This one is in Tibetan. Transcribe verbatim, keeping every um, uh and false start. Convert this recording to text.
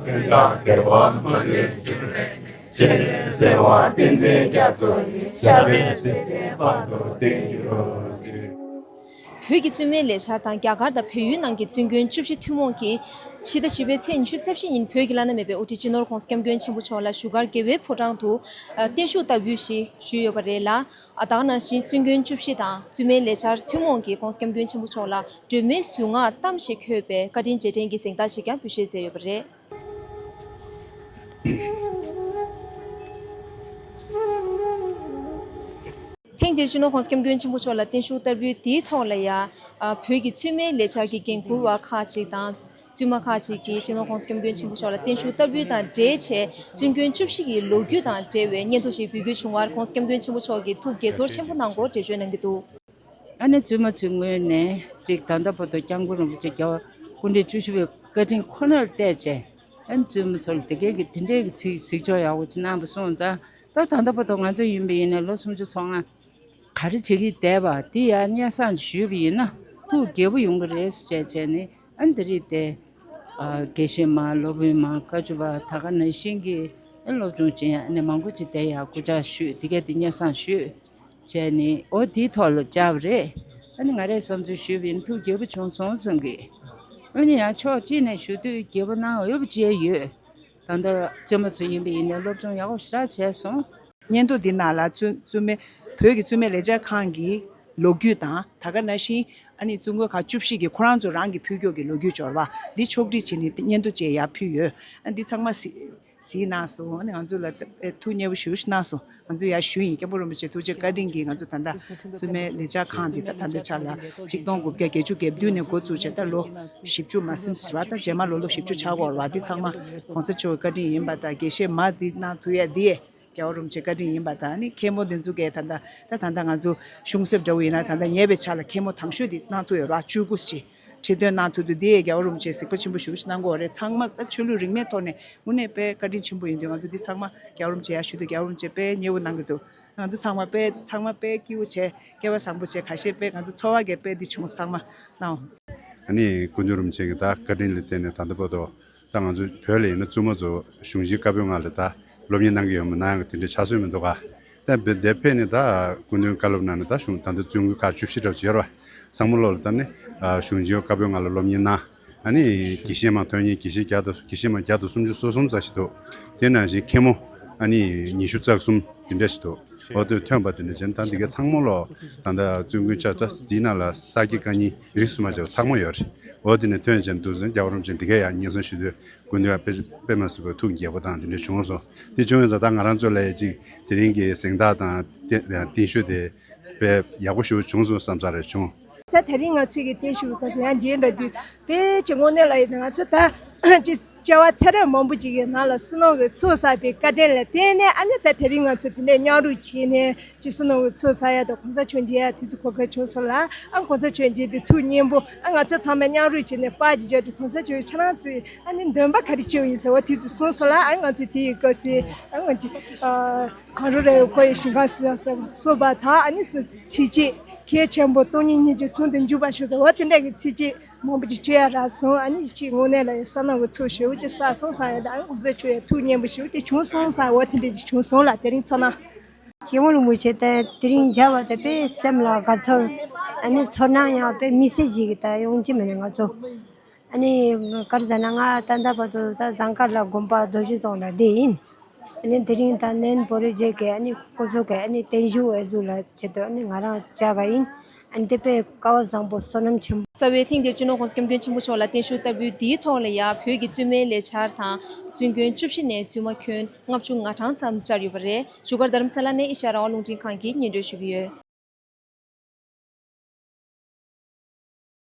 ཀུན་བཏགས་དགེ་བ་མ་ལུས་འབྱུང་བའི་གནས། སྤྱན་རས་གཟིགས་དབང་བསྟན་འཛིན་རྒྱ་མཚོ་ཡི། ཞབས་པད་སྲིད་མཐའི་བར་དུ་བརྟན་གྱུར་ཅིག། བོད་ཀྱི་བཙུན་མའི་ལས་འཆར་དང་རྒྱ་གར་དང་བལ་ཡུལ་ནང་གི་བཙུན་དགོན་བཅུ་བཞི་ཐུན་མོང་གིས་ཕྱི་ཟླ་བཞི་པའི་ཚེས་ཉི་ཤུ་རྩ་བཞི་ཉིན་བོད་ཀྱི་བླ་ན་མེད་པའི་དབུ་ཁྲིད་སྤྱི་ནོར་༧གོང་ས་༧སྐྱབས་མགོན་ཆེན་པོ་མཆོག་ལ་བཞུགས་སྒར་རྒྱལ་བའི་ཕོ་བྲང་དུ་བརྟན་བཞུགས་བསྟར་འབུལ་ཞིག་ཞུས་ཡོད་པ་རེད་ལ། ད་ག་ནང་བཞིན་བཙུན་དགོན་བཅུ་བཞི་དང་བཙུན་མའི་ལས་འཆར་ཐུན་མོང་གིས་༧གོང་ས་༧སྐྱབས་མགོན་ཆེན་པོ་མཆོག་ལ་སྒྲོལ་མའི་གཟུངས་སྔགས་གཏམ་ཞེས་འཁོད་པའི་བཀའ་དྲིན་རྗེས་དྲན་གྱི་གཟེངས་རྟགས་ཤིག་ཀྱང་འབུལ་བཞེས་མཛད་ཡོད་པ་རེད། ཐེངས་འདིར་སྤྱི་ནོར་༧གོང་ས་༧སྐྱབས་མགོན་ཆེན་པོ་མཆོག་ལ་བརྟན་བཞུགས་བསྟར་འབུལ་འདིའི་ཐོག་ལ་ཡ། ཨ། བོད་ཀྱི་བཙུན་མའི་ལས་འཆར་གྱི་འགན་འཁུར་བ་ཁག་ཅིག་དང་། བཙུན་མ་ཁག་ཅིག་གིས་སྤྱི་ནོར་༧གོང་ས་༧སྐྱབས་མགོན་ཆེན་པོ་མཆོག་ལ་བརྟན་བཞུགས་བསྟར་འབུལ་དང་འབྲེལ་བྱས་བཙུན་དགོན་བཅུ་བཞི་ཡི་ལོ་རྒྱུས་དང་འབྲེལ་བའི་སྙན་ཐོ་ཞིག་འབུལ་དགོས་བྱུང་བར་༧གོང་ས་༧སྐྱབས་མགོན་ཆེན་པོ་མཆོག་གིས་ཐུགས་དགྱེས་ཚོར་ཆེན་པོ་གནང་སྐོར་འགྲེལ་བརྗོད་གནང་གི་འདུག། ཨ་ནེ་བཙུན་མ་ཚོའི་ངོས་ནས་ཅིག་ད་ལྟ་བར་དུ་༧སྐྱབས་མགོན་རིན་པོ་ཆེ་རྒྱལ་བ་སྐུ་ཕྲེང་བཅུ་བཞི་པའི་བཀའ་དྲིན་ཁོ་ནར་བལྟས་བྱས། ཨ་ནེ་བཙུན་མ་ཚོ་ལ་དེ་གའི་གི་དེ་འདྲའི་གི་ཚིག་གཟིགས་ཕྱོགས་ཡག་པོ་ཅིག་གནང་བ་སོང་ཙང་། ད་ད་ལྟ་བར་དུ་ང་ཚོ་ཡིན་པ་ཡིན་ན་ལོ་སུམ་ཅུ་སོ་ལྔ་ག་རེ་བྱེད་ཀྱི་བསྡད་པ་དེ་ཡང་སྙན་སེང་ཞུས་པ་ཡིན་ན་ཐུགས་དགྱེས་པོ་ཡོང་གི་རེད་ཟེར་བྱས་བྱས་ནས། ཨ་ནེ་དེ་རིང་དེ། ཨ། དགེ་བཤེས་མ། སློབ་དཔོན་མ། བཀའ་བཅུ་པ། ད་ག་ནང་བཞིན་གྱི་ཨ་ནེ་སློབ་སྦྱོང་བྱེད་ཡ་ཨ་ནེ་མང་པོ་ཅིག་བསྡད་ཡ་སྐུ་ཕྱག་ཞུས། དེ་ག་དེ་སྙན་སེང་ཞུས། བྱས་ནས་འོ་དེའི་ཐོག་ལ་བཅར་བ་རེད། ཨ་ནི་ང་རས་བསམ་ཚུལ་ཞུས་པ་ཡིན་ན་ཐུགས་དགྱེས་པོ་བྱུང་སོང་བསམ་གི། ཨ་ནི་ཡང་ཕྱོགས་གཅིག་ནས་ཞུ་དུས་དགྱེས་པོ་གནང་འོས་པ་ཅིག་ཡོད། ད་ལྟ་བཙུན་མ་ཚོ་ཡིན་པ་ཡིན་ནའི་སློབ་སྦྱོང་ཡག་པོ་ཞེ་དྲག་བྱས་སོང་། སྙན་ཐོ་འདི་ནང་ལ་བཙུན་བཙུན་མའི་བོད་ཀྱི་བཙུན་མའི་ལས་འཆར་ཁང་གི་ལོ་རྒྱུས་དང་། ད་ག་ནང་བཞིན་ཨ་ནི་བཙུན་དགོན་ཁག་བཅུ་བཞི་གི་ཁོ་རང་ཚོ་རང་གི་ཕུལ་ཀྱོག་གི་ལོ་རྒྱུས་འབྱོར་བ་འདི་ཕྱོགས་སྒྲིག་བྱས་ནས་སྙན་ཐོ་བཅས་ཡར་ཕུལ་ཡོད། ཨ་འདི་ཚང་མ་གཟིགས། གཟིགས་གནང་སོང་། ཨ་ནི་ང་ཚོ་ལ་ཨེ་ཐུགས་མཉེས་པོ་ཞེ་པོ་ཞིག་གནང་སོང་། ང་ཚོ་ཡར་ཞུས་ཡིན། སྐྱབས་མགོན་རིན་པོ་ཆེ་ཐུགས་རྗེ་བཀའ་དྲིན་གྱིས་ང་ཚོ་ད་ལྟ་བཙུན་མའི་ལས་འཆར་ཁང་འདི་ད་ད་ལྟའི་ཆ་ལ་ཆིག་སྟོང་དགུ་བརྒྱ་བརྒྱད་ཅུ་གྱ་བདུན་ནས་འགོ་བཙུགས་བྱས་ད་ལོ་བཞི་བཅུ་མ་ཟིན་ཟེར་བ། ད་རྗེས་མ་ལོ་ལོ་བཞི་བཅུ་ཆགས་ཀྱི་ཡོད་རེད་བ། འདི་ཚང་མ་གོང་ས་མཆོག་གི་བཀའ་དྲིན་ཡིན་པ་དང་། དགེ་བཤེས་མ་འདི་གནང་ཐུབ་ཡ་འདི་ཡས་རྒྱལ་བ་རིན་པོ་ཆེའི་བཀའ་དྲིན་ཡིན་པ་དང་། ཨ་ནི་མཁན་པོ་འདི་ཚོ་གས་ད་ལྟ་ད་ད་ལྟ་ང་ཚོ་གཞུང་གསེབ་འདྲ་བོ་ཡིན་ན་ད་ལྟ་ཉེ་བའི་ཆར་ལ་མཁན་པོ་དང་ཤོས་འདི་གནང་ཐུབ་ཡོད་རེད་བ། བཅུ་དགུ་ཞིག་ཁྲི་སྟོན་གནང་ཐུབ་འདུག། འདི་ཡས་རྒྱལ་བ་རིན་པོ་ཆེས་གཟིགས་པ་ཆེན་པོ་ཞེ་པོ་ཞིག་གནང་གི་ཡོད་རེད། ཚང་མ་ད་ཆོས་ལུགས་རིས་མེད་ཐོག་ནས་དངོས་གནས་དཔེ་བཀའ་དྲིན་ཆེན་པོ་ཡིན་དུས། ང་ཚོ་འདི་ཚང་མ་རྒྱལ་བ་རིན་པོ་ཆེ་ཡར་ཞུ་དུས་རྒྱལ་བ་རིན་པོ་ཆེས་དཔེ་མཉེས་པོ་གནང་གི་འདུག། ང་ཚོ་ཚང་མ་དཔེ་ཚང་མ་དཔེ་སྐྱིད་པོ་བྱས། སྐལ་བ་བཟང་པོ་བྱས། ཁ་ཤས་དཔེ་ང་ཚོ་ཚོར་བ་གས་དཔེ་འདི་བྱུང་། ཚང་མ་གནང་། ཨ་ནི་སྐུ་མདུན་རིན་པོ་ཆེ་གི་ད་བཀའ་དྲིན་ལ་བརྟེན་ནས་ད་ལྟ་བར་དུ་ད་ང་ཚོ་བོད་ལ་ཡིན་ན་བཙུན་མ་ཚོ་གཞུང་ཆེན་བཀའ་པོད་ལྔ་ལ་ད་སློབ་གཉེར་གནང་གི་ཡོད་མེད་ནའང་དེ་འདྲའི་ཆགས་སྲོལ་མི་འདུག་ག། ད་བོད་འདིར་ཕེབས་ནས་ད་སྐུ་མདུན་བཀའ་སློབ་གནང་ནས་ད་གཞུང་ད་ལྟ་བཙུན་དགོན་ཁག་བཅུ་བཞི་འདྲ་བོ་ཅིག་ཡོད་རེད་བ། ཚང་མ་ལོག་ལ་ད་ནི་གཞུང་ཆེན་བཀའ་པོད་ལྔ་ལ་སློབ་གཉེར་གནང་། ཨ་ནི་དགེ་བཤེས་མ་ཐོན་མཁན་དགེ་བཤེས་བརྒྱ་དང་དགེ་བཤེས་མ་བརྒྱ་དང་སུམ་ཅུ་སོ་གསུམ་ཙམ་ཞིག་འདུག། དེ་ནང་བཞིན་མཁན་མོ་ཨ་ནི་ཉི་ཤུ་རྩ་གསུམ་དེ་འདྲ་ཞིག་འདུག། འོ་དེ་ཐོན་པ་དེ་འདྲ་བྱས་ན་ད་འདི་གའི་ཚང་མ་ལོག་ད་ལྟ་བཙུན་དགོན་ཆ་ད་འདིའི་ནང་ལ་ས་དགེ་བཀའ་རྙིང་རིས་སུ་མ་ཆད་པ་ཚང་མ་ཡོད་རེད། འོ་དེ་ནས་ཐོན་བྱས་ན་འདུག་ཟེར་རྒྱལ་བ་རིན་པོ་ཆེ་འདི་གའི་ཡང་སྙན་སེང་ཞུ་དུས། སྐུ་མདུན་དཔེ་དཔེ་མ་སྲིད་པའི་ཐུགས་དགྱེས་པོ་དང་དེ་འདྲ་བྱུང་སོང་། དེ་བྱུང་ཡོད་ཙང་ད་ང་རང་ཚོ་ལ་ཡ་ཅིག་དེ་རིང་གི་གཟེངས་རྟགས་དང་བརྟན་བརྟན་བཞུགས་དེ་དཔེ་ཡག་པོ་ཞེ་པོ་བྱུང་སོང་བསམ་ས་རེད་བྱུང་། ད་དེ་རིང་ང་ཚོས་ཀྱི་བརྟན་བཞུགས་ཀྱི་སྐབས་སུ་ཡང་རྗེས་འགྲོ་དུས་དཔེ་ཅིག་དངོས་གནས་ལ་ཡིན་ན་ང་ཚོ་ད་ཅིག་བྱ་བ་ཚེ་རབས་མང་པོ་ཅིག་གི་ནང་ལ་བསོད་ནམས་ཀྱི་ཚོགས་བསགས་པའི་བཀའ་དྲིན་ལ་བརྟེན་ནས། ཨ་ནི་ད་དེ་རིང་ང་ཚོ་དེ་འདྲའི་མཉམ་རུབ་བྱས་ནས་ཅིག་བསོད་ནམས་ཀྱི་ཚོགས་བསགས་ཡ་དང་གོང་ས་མཆོག་མཇལ་ཡ་དུས་ཚོད་གོ་སྐབས་བྱུང་སོང་ལ། ཨ་གོང་ས་མཆོག་མཇལ་དུས་ཐུགས་མཉེས་པོ། ཨ་ང་ཚོ་ཚང་མས་མཉམ་རུབ་བྱས་ནས་པར་ཅིག་རྒྱག་དུས་གོང་ས་མཆོག་ཁྱེད་རང་ཚོས་ཨ་ནི་འདོན་པ་ག་རེ་བྱས་ཡིན་ཟེར་བ་དེ་ཚོ་གསུངས་སོང་ལ། ཨ་ང་ཚོས་དེ་ཡི་སྐབས་སུ་ཨ་ང་ཚོས་ཨ། གངས་རི་ར་བས་བསྐོར་བའི་ཞིང་ཁམས་སུ་ཡང་ཟེར་བ་སོགས་པ་དང་། ཨ་ནི་སུ་ཚིགས་བཅད་གལ་ཆེན་པོ་སྟོང་ཉིད་སྙིང་རྗེ་ཟུང་དུ་འཇུག་པར་ཤོག་ཟེར་བ་དེ་འདྲ་གི་ཚིགས་བཅད་མང་པོ་ཅིག་བརྗོད་ཡ་རག་སོང་། ཨ་ནི་ཅིག་དངོས་གནས་ལ་ཡང་བསོད་ནམས་ཀྱི་ཚོགས་ཞེ་པོ་ཅིག་བསགས་སོང་བསམ་ཡ་དང་། ཨ་ནི་གོང་ས་མཆོག་ཡང་ཐུགས་མཉེས་པོ་ཞེ་པོ་ཅིག་བྱུང་སོང་ཟེར་བ་དེ་འདྲ་ཅིག་བྱུང་སོང་ལ། དེ་རིང་ཚོར་སྣང་། མཁན་པོ་རིན་པོ་ཆེ་དང་དེ་རིང་མཇལ་བ་དེ་དཔེ་སེམས་ལ་དགའ་ཚོར། ཨ་ནི་ཚོར་སྣང་ཡང་དཔེ་མི་སྲིད་ཞིག་གི་ད་ཡོང་གི་མེད་ནས་ང་ཚོ། ཨ་ནི་ག་རེ་ཟེར་ན་ང་ད་ལྟ་བར་དུ་ད་ཟངས་དཀར་ལ་དགོན་པ་རྡོ་རྗེ་རྫོང་ལ་བསྡད་ཡིན། ཨ་ནི་དེ་རིང་ད་ནན་བོད་རིགས་བརྗེ་གི་ཨ་ནི་ཁོ་ཚོ་གི་ཨ་ནི་བརྟན་བཞུགས་འོས་བསྡུ་ལ་ཆེད་དུ་ཨ་ནི་ང་རང་བཅར་ག་ཡིན། ཨ་ནི་དེ་དཔེ་སྐལ་བ་བཟང་པོ་བསོད་ནམས་ཆེན་པོ། རྩ་བའི་ཐེངས་འདིར་སྤྱི་ནོར་༧གོང་ས་༧སྐྱབས་མགོན་ཆེན་པོ་མཆོག་ལ་བརྟན་བཞུགས་བསྟར་འབུལ་འདིའི་ཐོག་ལ་ཡ་བོད་ཀྱི་བཙུན་མའི་ལས་འཆར་དང་བཙུན་དགོན་བཅུ་བཞི་ནས་བཙུན་མ་ཁྱོན་ལྔ་བཅུ་ང་གྲངས་ཙམ་བཅར་ཡོད་པ་རེད། བཞུགས་སྒར་རྡ་རམ་ས་ལ་ནས་ཨེ་ཤ་ཡ་རང་དབང་རླུང་འཕྲིན་ཁང་གིས་སྙན་སྒྲོན་ཞུ་གི་ཡོད།